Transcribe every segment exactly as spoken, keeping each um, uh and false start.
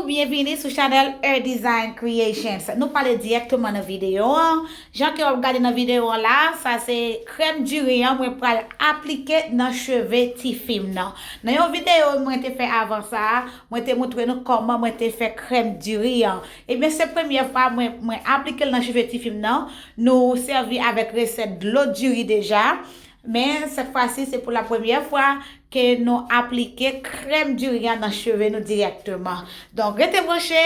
Byenvini sou chanèl Her Design Creations. Nou prale dirèkteman nan videyo an. Jan ke w ap gade nan videyo an la, sa se krèm diri an mwen pral aplike nan cheve tifi m nan. Nan yon videyo mwen te fè avan sa a, mwen te montre nou kòman mwen te fè krèm diri an. Ebyen, se premyè fwa mwen, mwen aplike l nan cheve tifi m nan. Nou sèvi avèk resèt dlo diri deja. Men, sèt fwa si, se pou la premyè fwa ke nou aplike krèm diri an nan cheve nou dirèkteman. Donk, rete branche,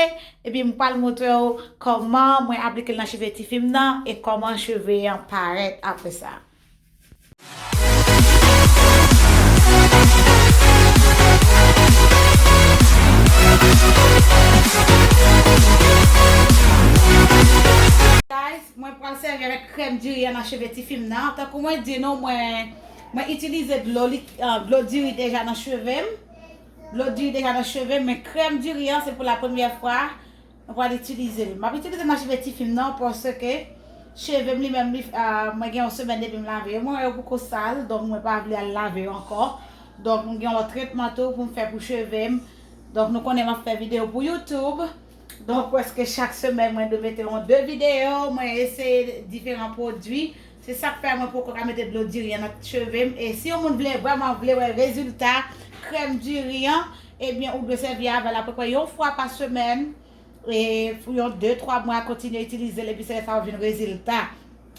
epi m pral montre w kòman mwen aplike l nan cheve tifi m nan e kòman cheve an parèt apre sa. Guys, mwen pral sèvi avèk krèm diri an nan cheve tifi m nan. Tankou mwen di nou, mwen, mwen itilize dlo, lik- ah, dlo diri deja nan cheve m. Dlo diri deja nan cheve m, men krèm diri an, se pou la premyè fwa mwen pral itilize l. M ap itilize l nan cheve tifi m nan, paske cheve m li menm, li, ah, mwen gen yon semèn depi m lave yo. Mwen wè yo poko sal, donk mwen pa vle al lave yo ankò. Donk, mwen gen yon lòt tretman tou pou m fè pou cheve m. Donk, nou konnen m ap fè videyo pou YouTube. Donk, prèske chak semèn, mwen dwe mete yon de videyo. Mwen eseye diferan pwodui. Se sa k fè mwen poko ka mete dlo diri an nan cheve m. E si yon moun vle, vrèman vle wè rezilta krèm diri an, ebyen, ou dwe sèvi avè l apeprè yon fwa pa semèn. E pou yon de, twa mwa, kontinye itilize l, epi se lè sa w vin rezilta.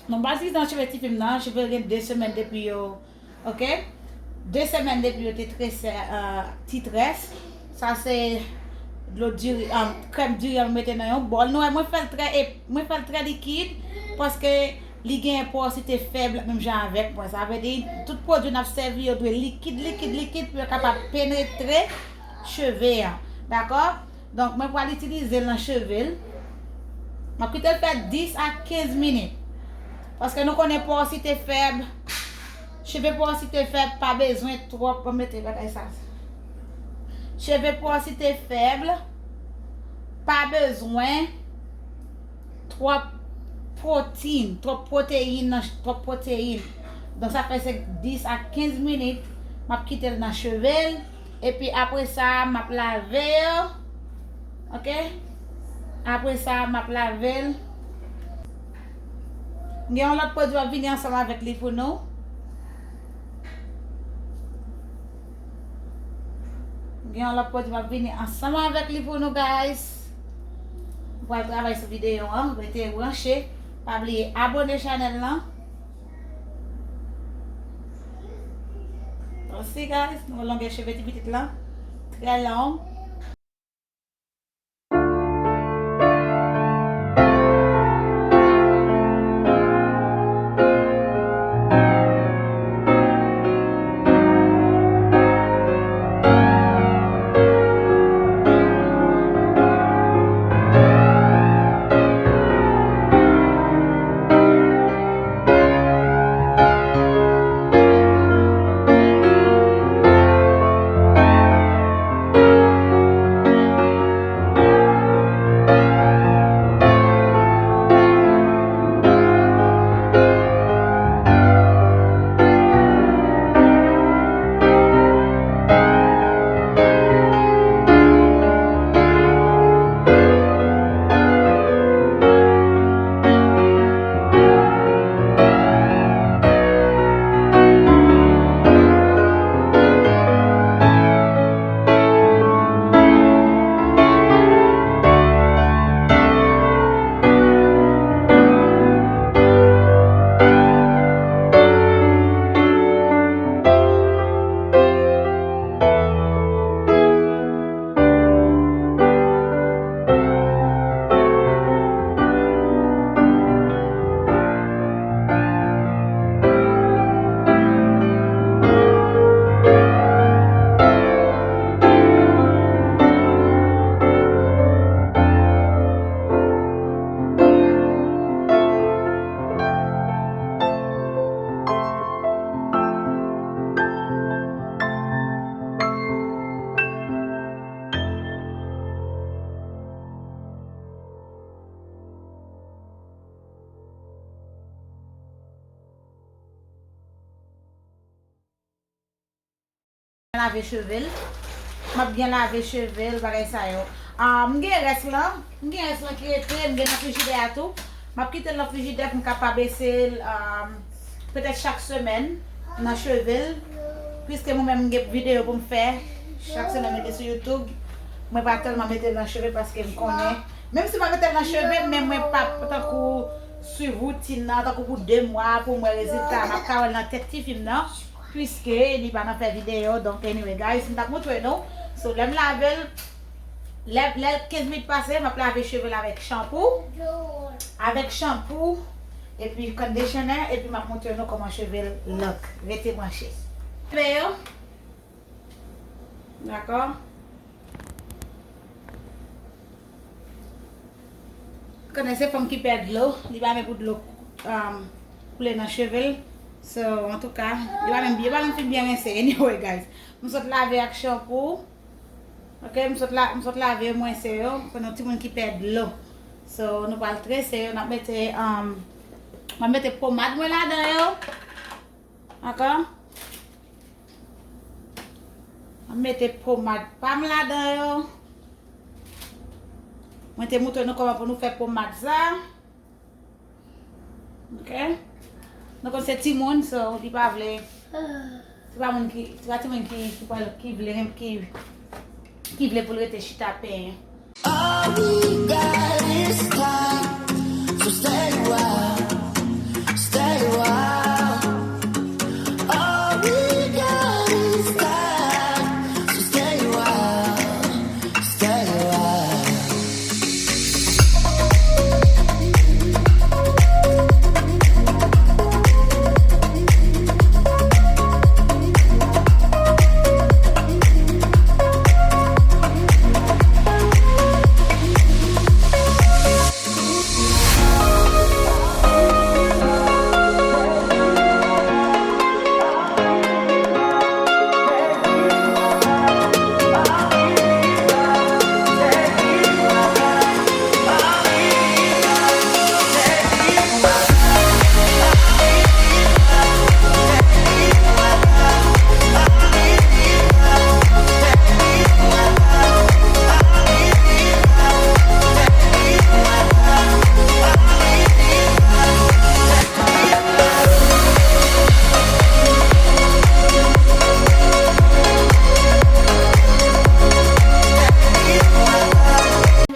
Donk, m pa itilize nan cheve tifi m nan, cheve yo gen de semèn depi yo, oke? De semèn depi yo te trese, euh, ti très. Sa se dlo diri, euh, krèm diri an mwen mete nan yon bòl. Nou wè, mwen fè l trè ep- mwen fè l trè likid, paske li gen pòsite fèb menm jan avèk mwen. Sa vle di, tout pwodui n ap sèvi yo dwe likid, likid, likid pou yo kapab penetre cheve an. Dakò? Donk, mwen pral itilize l nan cheve l. M ap kite l fè dis a kenz minit. Paske nou konnen pòsite fèb, cheve pòsite fèb pa bezwen twòp, mwen mete bagay sa. Cheve pòsite fèb pa bezwen twòp pwoteyin, twòp pwoteyin nan, twòp pwoteyin. Donk, sa fè se dis a kenz minit, m ap kite l nan cheve l, epi apre sa, m ap lave yo. Oke? Apre sa, m ap lave l. Gen yon lòt pwodui w ap vini ansanm avèk li pou nou. Gen yon lòt pwodui m ap vini ansanm avèk li pou nou, guys. M pral travay sou videyo an. Rete branche. Pa bliye abone chanèl lan. Osi, guys, nou wè longè cheve ti pitit lan. Trè long. Lave cheve l. M ap byen lave cheve l, bagay sa yo. Ah, m gen rès lan. M gen rès lan ki rete, m gen nan frijidè a tou. M ap kite l nan frijidè pou m kapab eseye l, ah, petèt chak semèn nan cheve l. Piske mwen menm m gen videyo pou m fè. Chak semèn mete sou YouTube. Mwen pa tèlman mete l nan cheve paske m konnen. Menm si m pa mete l nan cheve, men mwen pa tankou swiv woutin nan, tankou pou de mwa, pou m wè rezilta. M ap ka wè l nan tèt ti fi m nan. Piske li pa nan fè videyo. Donk, anyway, guys, m t ap montre nou. So, lè m lave l, lè, lè kenz minit pase, m ap lave cheve l avèk chanpou. Avèk chanpou, epi conditioner, epi m ap montre nou kòman cheve l look. Rete branche. Cheve yo. Dakò? Konnen se fanm ki pè dlo, li pa men pou dlo, um, koule nan cheve l. So, antouka, yo pa menm, yo pa menm fin byen rense. Anyway, guys, m sot lave ak chanpou. Ok, m sot la, m sot lave yo, m rense yo. Konnen yon timoun ki pè dlo. So, nou pral trese yo, n ap mete, um, m ap mete pomad mwen ladan yo. Dakò? M ap mete pomad pa m ladan yo. Mwen te montre nou kòman pou nou fè pomad sa. Ok? Nou konn se timoun, so, li pa vle. Se pa moun ki, se pa timoun ki, ki pral, ki vle, ki, ki vle pou l rete chita penyen. All we got is time, so stay wild, stay wild. All we got is time, so stay wild, stay wild.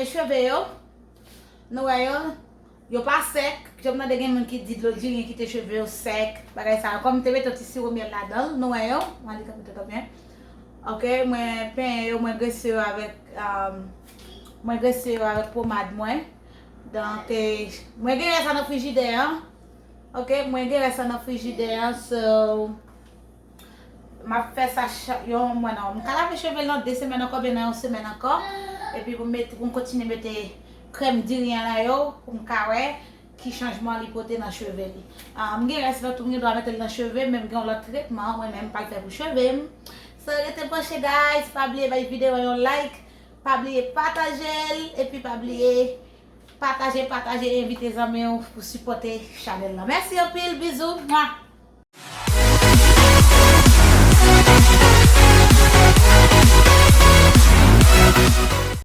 Cheve yo, nou wè yo, yo pa sèk. Jan m tande gen moun ki di dlo diri kite cheve yo sèk, bagay sa yo. Kòm m te mete yon ti siwo myèl ladan l, nou wè yo, m a li kanpe tèt byen. Ok, mwen penyen yo, mwen grese yo avèk, um, mwen grese yo avèk pomad mwen. Donk, eh, mwen gen rès sa nan frijidè an. Ok, mwen gen rès sa nan frijidè an, so, m ap fè sa chak yon mwa nan. M ka lave cheve l nan de semèn ankò, oubyen nan yon semèn ankò. Epi pou m mete, pou m kontinye mete krèm diri an nan yo, pou m ka wè ki chanjman li pote nan cheve li. Ah, m gen rès la tou, m gen dwa mete l nan cheve, men m gen yon lòt tretman, mwen menm, m pral fè pou cheve m. So, rete branche, guys. Pa bliye bay videyo a yon like. Pa bliye pataje l. Epi pa bliye pataje, pataje, envite zanmi w pou sipòte chanèl la. Mèsi anpil. Bizou. Mwa.